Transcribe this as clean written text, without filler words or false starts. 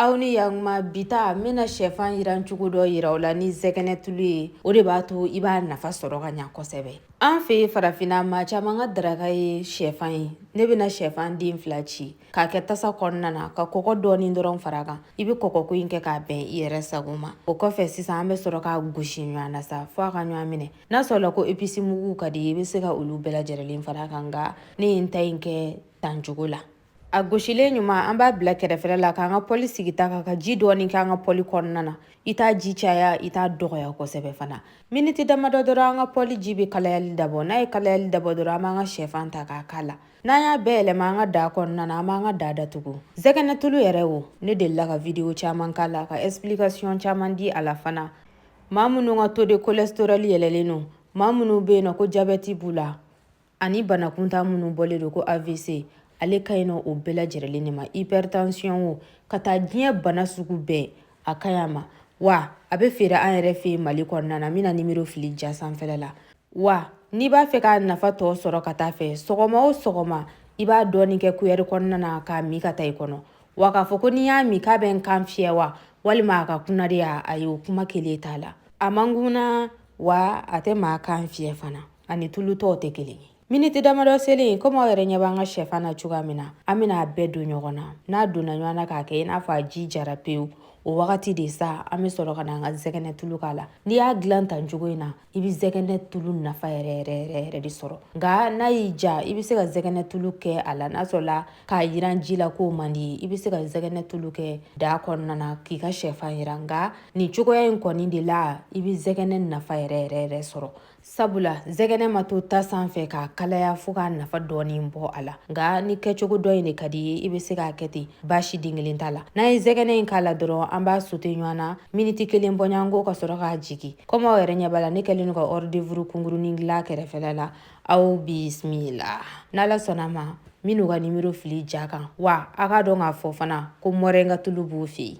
Aw ni yakuma. Bi ta, n bɛna shɛfan yiran cogo dɔ yira aw la ni zɛgɛnɛ tulu ye. O de b'a to i b'a nafa sɔrɔ ka ɲa kosɛbɛ. An fɛ yen farafinna, maa caman ka daraka ye shɛfan ye. Ne bɛna shɛfan den 2 ci k'a kɛ tasa kɔnɔna na, ka kɔgɔ dɔɔni dɔrɔn fara kan. I bɛ kɔgɔko in kɛ k'a bɛn i yɛrɛ sago ma. O kɔfɛ sisan, an bɛ sɔrɔ k'a gosi ɲɔgɔn na sa, fo a ka ɲɔgɔn minɛ. N'a sɔrɔla ko épice mugu ka di i ye, i bɛ se ka olu bɛɛ lajɛlen fara kan, nka ne ye n ta in kɛ tan cogo la. A gosilen ɲuman, an b'a bila kɛrɛfɛla la, k'an ka pɔli sigi ta kan, ka ji dɔɔni k'an ka pɔli kɔnɔna na. I t'a ji caya, i t'a dɔgɔya kosɛbɛ fana. Miniti damadɔ dɔrɔn, an ka pɔli ji bɛ kalayali dabɔ. N'a ye kalayali dabɔ dɔrɔn, an b'an ka shɛfan ta k'a k'a la. N'an y'a bɛɛ yɛlɛma an ka daa kɔnɔna na, an b'an ka daa datugu. Zɛgɛnɛ tulu yɛrɛ, o ne delila ka vidéo caman k'a la, ka explication caman di a la fana. Maa minnu ka taux de cholestérol yɛlɛlen don, maa minnu bɛ yen nɔ ko jabɛti b'u la, ani bana kuntan minnu bɔlen don ko AVC, ale ka ɲi nɔ o bɛɛ lajɛlen de ma. Hypertension o, ka taa diɲɛ bana sugu bɛɛ, a ka ɲi a ma. Wa a bɛ feere an yɛrɛ fɛ yen Mali kɔnɔna na. N bɛna nimero fili ja sanfɛla la. Wa n'i b'a fɛ k'a nafa tɔ sɔrɔ ka taa fɛ, sɔgɔma o sɔgɔma, i b'a dɔɔni kɛ kuyɛri kɔnɔna na k'a min ka taa i kɔnɔ. Wa k'a fɔ ko n'i y'a min k'a bɛ n kan fiyɛ wa, walima a ka kunna de, a ye, o kuma kelen t'a la. A man kunna, wa a tɛ maa kan fiyɛ fana. Ani tulu tɔw tɛ kelen ye. Miniti damadɔ selen, komi aw yɛrɛ ɲɛ b'an ka shɛfan na cogoya min na, an bɛna a bɛɛ don ɲɔgɔn na. N'a donna ɲɔgɔn na k'a kɛ i n'a fɔ a ji jara pewu, o wagati de sa, an bɛ sɔrɔ ka na an ka zɛgɛnɛ tulu k'a la. N'i y'a dilan tan cogo in na, i bɛ zɛgɛnɛ tulu nafa yɛrɛ yɛrɛ yɛrɛ yɛrɛ de sɔrɔ. Nka n'a y'i ja, i bɛ se ka zɛgɛnɛ tulu kɛ a la. N'a sɔrɔla k'a yiran ji la k'o man di, i bɛ se ka zɛgɛnɛ tulu kɛ daa kɔnɔna na k'i ka shɛfan yiran. Nka nin cogoya in kɔni de la, i bɛ zɛgɛnɛ nafa yɛrɛ yɛrɛ yɛrɛ sɔrɔ, sabula zɛgɛnɛ ma to ta sanfɛ k'a kalaya fo k'a nafa dɔɔni bɔ a la. Nka ni kɛcogo dɔ in de ka di ye, i bɛ se k'a kɛ ten, baasi den kelen t'a la. N'an ye zɛgɛnɛ in k'a la dɔrɔn, an b'a sauté ɲɔgɔn na miniti 1 bɔɲɔgɔnko, ka sɔrɔ k'a jigi. Komi aw yɛrɛ ɲɛ b'a la, ne kɛlen don ka hors d'œuvre kunkurunin dilan kɛrɛfɛla la. Aw bisimila. N'Ala sɔnna ma, minnu ka nimero fili ja kan, wa a k'a dɔn k'a fɔ fana ko moringa tulu b'u fɛ yen.